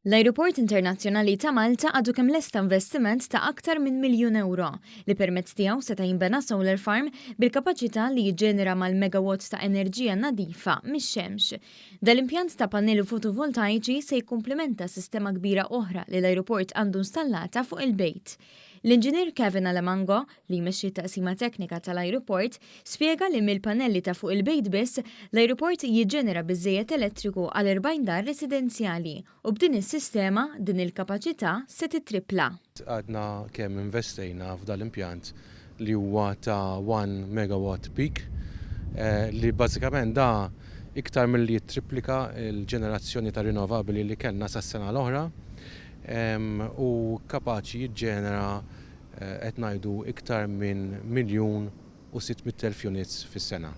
L-Ajruport Internazzjonali ta' Malta għadu kemm lesta investiment ta' aktar minn miljun ewro li permezz tiegħu seta' jinbena solar farm bil-kapaċità li jiġġenera mal-megawatt ta' enerġija nadifa mix-xemx. Dal-impjant ta' pannelli fotovoltaiċi se jikkumplimenta sistema kbira oħra li l-ajruport għandu installata fuq il-bejt. L-Inġinier Kevin Alamango, li jmexxi t-taqsima teknika tal-ajruport, spjega li mill-pannelli ta' fuq il-bejt biss, l-ajruport jiġġenera biżżejjed elettriku għal 40 dar residenzjali u b'din is-sistema, din il-kapaċità se tittrippla. Għadna kemm investejna f'dal-impjant li huwa ta' one megawatt peak li bażikament da iktar milli jittriplika l-ġenerazzjoni ta' rinnovabbli li kellna sas-sena l-oħra. U kapaċi jiġġenera qed ngħidu iktar minn 1,600,000 units fis-sena.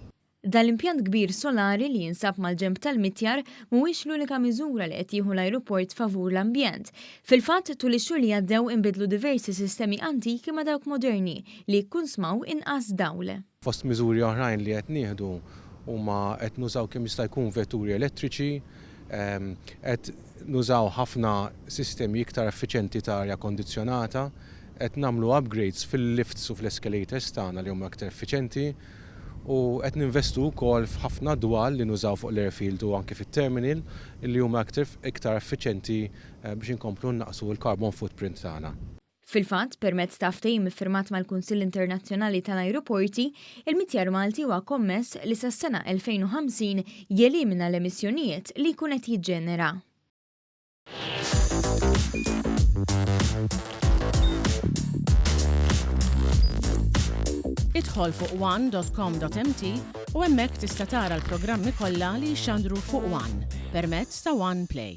Dan l-impjant kbir solari li jinsab mal-ġenb tal-mitjar mhuwiex l-unika miżura li qed jieħu l-ajruport favur l-ambjent. Fil-fatt, tul ix-xhur li għaddew inbidlu diversi sistemi antiki ma' dawk moderni li jikkunsmaw inqas dawl. Fost miżuri oħrajn li qed nieħdu huma qed nużaw kemm jista' jkun vetturi elettriċi, qed nużaw ħafna sistemi iktar effiċjenti ta' arja kondizzjonata, qed nagħmlu upgrades fil-lifts u fl-escalators tagħna li huma iktar effiċjenti u qed ninvestu wkoll f'ħafna dwal li nużaw fuq l-airfield u anke fit-terminal li huma iktar effiċjenti biex inkomplu nnaqqsu l-carbon footprint tagħna. Fil-fatt, permezz ta' ftehim iffirmat mal-Kunsill Internazzjonali tal-Ajruporti, il-Mitjar Malti huwa kommess li sas-sena 2050 jelimina l-emissjonijiet li jkun qed jiġġenera. Idħol fuq one.com.mt u hemmhekk tista' tara l-programmi kollha li jixxandru fuq One permezz ta' One Play.